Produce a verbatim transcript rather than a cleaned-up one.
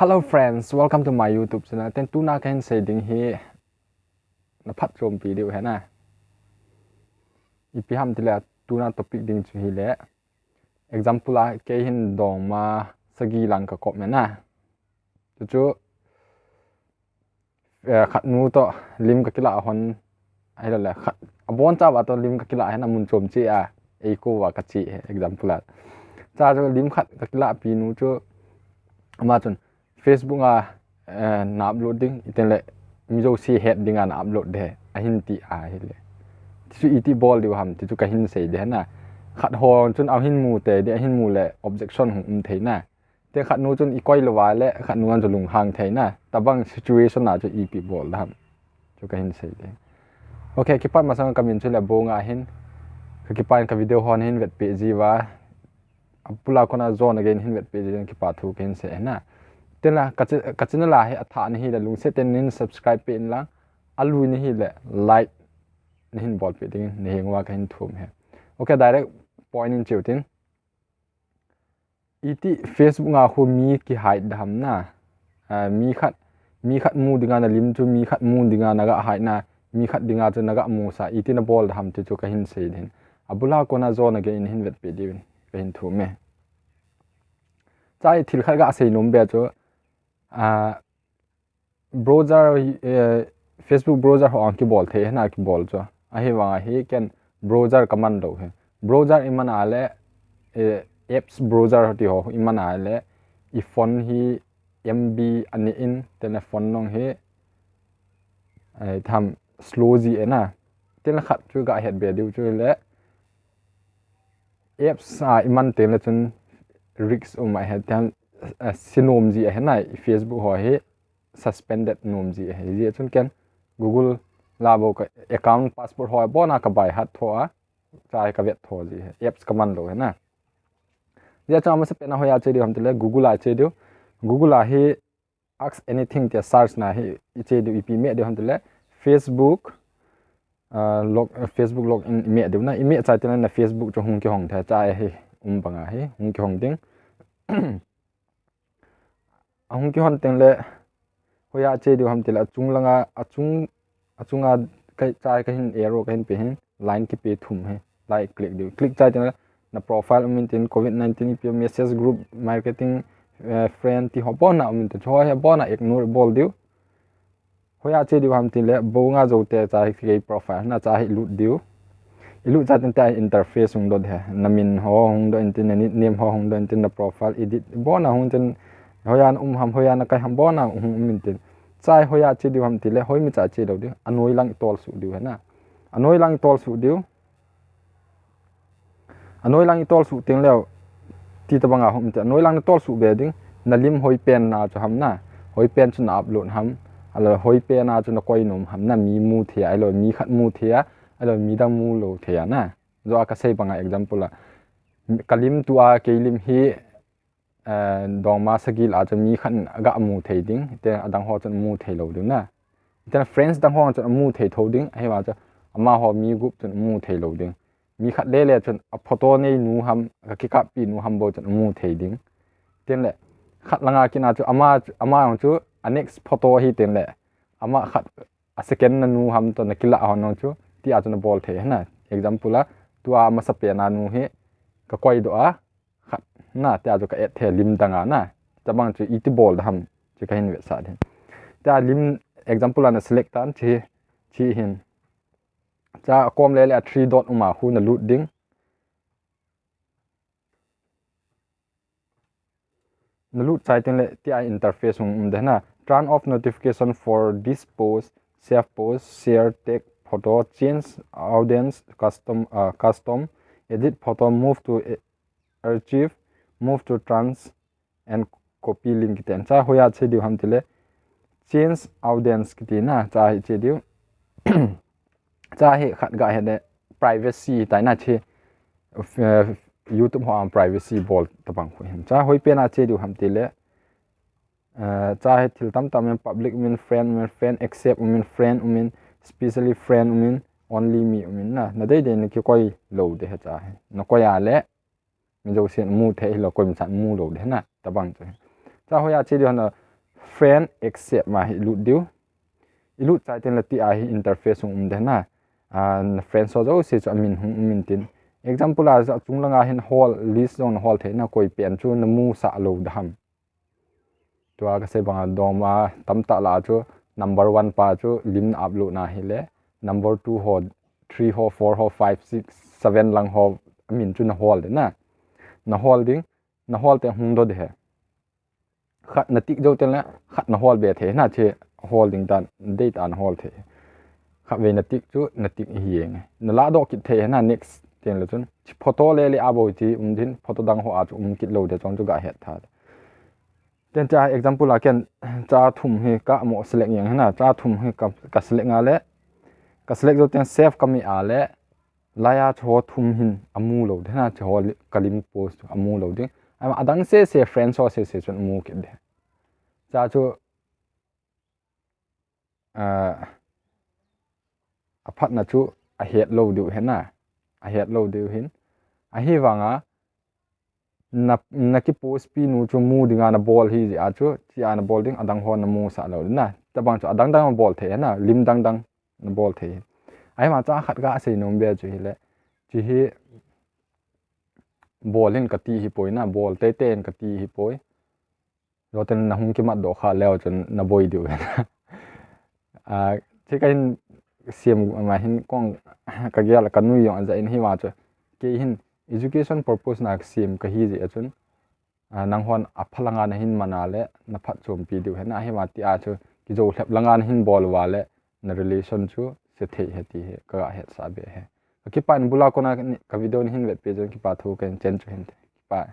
Hello friends, welcome to my YouTube channel. Ten tuna kahin sei ding hi na phatchompi diu hena. Ipi ham tile tuna topic ding chu hile. Example a kei hin dongma sagi lang ka kop me na. Chuchu eh, khat nu to lim ka kila hon. Ahilou le khat abon cha va to lim ka kila hena mun chom chi a. Ei ko va ka chi he example a. Cha chu lim khat ka kila pi nu chu ama chun Facebook a eh, na upload ding iten le mi jouse het ding a na upload de ahin ti ahile. Tichu iti bol diu ham tichu kahin sei de na. Khat ho chun ahin mu te de ahin mu le objection hung um thei na. Te khat nu chun i koi lou va le khat nu an chu lunghang thei na. Tabang situation a chu ipi bol da ham. Chu kahin sei de. Okay, kipat masang ka min chu le Bonga hin. Ka kipan ka video hon hin vetpi ji va. Abula kona zon again hin vetpi ji kipa thu kahin sei na. Tela ka channel a hi atha ni hi le lungset ten nin subscribe pe in lang. Alui ni hi le like ni hin bol pe ding ni hi ngwa kahin thum he. Okay, direct point in chiu tin. Iti Facebook nga khu mi ki hide da ham na. Ah, mi khat mi khat mu dinga na lim chu mi khat mu dinga na ga hide na mi khat dinga chu na ga mu sa iti na bol da ham ti chu kahin sei din. Abula kona zon again hin vetpi diu in kahin thum e. Chai thil khat ga sei nom be chu. Ah, browser eh, Facebook browser ho ang kibol thei na kibol chu. Ahi vang ahi ken browser ka man lou he. Browser i man a le eh, apps browser ti ho i man a le i phone hi M B ani in telephone nong hi eh, tham slow ji e na. Tel khat chu ga het be diu chu le apps a i man te le chun risk um a he tham eh, sinom ji a he na Facebook ho hi suspended nom ji he ji chun ken Google la bo ka account password ho bona ka bai hat tho a chai ka vet tho ji he apps ka man lou he na. Ji chama se pena hoya che diu ham tile Google a che diu. Google a hi ask anything te search na hi i che diu ipi me diu ham tile Facebook uh, log, uh, Facebook login i me diu na i me chai tile na Facebook chu hung ki hong the chai hi um banga hi hung ki hong ding. Ahung kihon teng le hoiya che diu ham tile achung langa achung achunga kai chai kahin arrow kahin pe hin line kipe thum he lai click diu click chai teng le na profile um in tin covid nineteen ipi message group marketing eh, friend ti ho bona um in tin ho he bona ignore bol diu. Hoiya che diu ham tile bo nga jo te cha hi kei profile na cha hi lut diu. I lut cha tin ta interface hung dot he. Na min ho hung dot in tin na nickname ho hung dot in tin na profile edit. Bona hung tin hoiya na um ham hoiya na kai ham bona hung um in tin. Cha hi hoiya che diu ham tile hoi mi cha che lou diu. Anoi lang i tol su diu he na. Anoi lang i tol su diu. Anoi lang i tol su teng leo ti ta banga hom te anoi lang i tol su be ding na lim hoi pen na chu ham na hoi pen chu na upload ham ala hoi pen na chu na koi nom ham na mi mu thei a ilo mi khat mu thei a ilo mi dang mu lo thei a na jo a ka sei banga example a ka lim tu a kei lim hi eh, dongma sagil a chu mi khat a ga mu thei ding te adang ho chun mu thei lo ding na te friends dang ho chun mu thei tho ding ahi wa chu ama ho mi group chun mu thei lo ding mi khat le le chun a photo nei nu ham ka kikap pi nu ham bo chun mu thei ding ten le khat langa kina chu ama ama chu a next photo hi ten le ama khat a second na nu ham to na kila hon nong chu ti a chu na bol thei na example a tu a masa pe na nu hi ka koi do a khat na te a chu ka et the lim dang a na tabang chu iti bol da ham chu ka hin ve sa din ta lim example a na select tan chi chi hin cha kom le le a three dot uma hu na lut ding na lut chai teng le ti a interface hung um de na turn off notification for this post save post share tag photo change audience custom uh, custom edit photo move to archive move to trans and copy link ten cha hoiya che diu ham tile change audience kiti na cha hi che diu cha hi khat ga he de privacy tai na che YouTube ho am privacy bol tabang khu hin cha hoi pe na che diu ham tile cha hi thil tam tam in public min friend min friend accept min friend min specially friend min only me min na na dei dei na ki koi lo de he cha hi na koi a le mi jo sen mu the hi lo koi mi chan mu lo de na tabang chu cha hoiya che diu na Friend accept ma hi ilut diu. Ilut chai tengle tia hi interface hung um ding na. Ah, na friends ho jouse chu amin hung um intin. Example a, achung langa hin hol, list jong nahol thei na, koi pen chu namusah lou ding ham. Tua kasei banga doma tamtah lah a chu number one pa chu lim na upload na hile, number two ho, three ho, four ho, five, six, seven lang ho amin chu nahol ding na. Nahol ding, nahol teng hung doh ding ahi. Khat na tick jou tengle khat nahol be thei na, hiche hol ding dan date a nahol thei. Khatvei na tick chu na tick hi jeng e. Nalah doh kit thei na, next tengle chun. Hiche photo le le a bou hiche um ding, photo dang ho a chu um kit lou ding chong chu gahet tha. Ten cha example a ken cha thum hi kamu select jeng na, cha thum hi ka, ka select nga le, ka select jou teng save kami a le, laiya chu ho thum hin amu lou ding na, hiche ho li-, ka lim post chu amu lou ding. Ama adang sese, friends ho sese chun amu kit ding. Cha chu, ah, aphatna chu ahet lou diu ahi na, ahet lou diu ahin. Ahivanga, na, na kipost pi nu chu mu dinga nabol ahi jeh a chu, hichea nabol ding, adang ho namusah lou ding na. Tabang chu adang dang nabol thei ahi na, lim dang dang nabol thei. Ahivang cha khat kasei nom be chu hile, hiche hi bol in kati ahipoi na, bol teitei in kati ahipoi. Jou teng nahung kimat doh kha leu chun naboi diu ahi na. Ah, hiche kahin sem ma hin kong kagel kanui jong aja in, ahivang chu kei hin education purpose na kasem kahi jeh a chun, ah, nanghon apha langa nahin man a le naphatchompi diu ahi na, ahivang tia chu kijou lhep langa nahin bol uva le na relation chu se thei ahi ti hi kaga hetsah be ahi. Kakipah in bul a kona ka video nahin vetpi jeh un kipa thu kahin chen chu hinte. Kipa.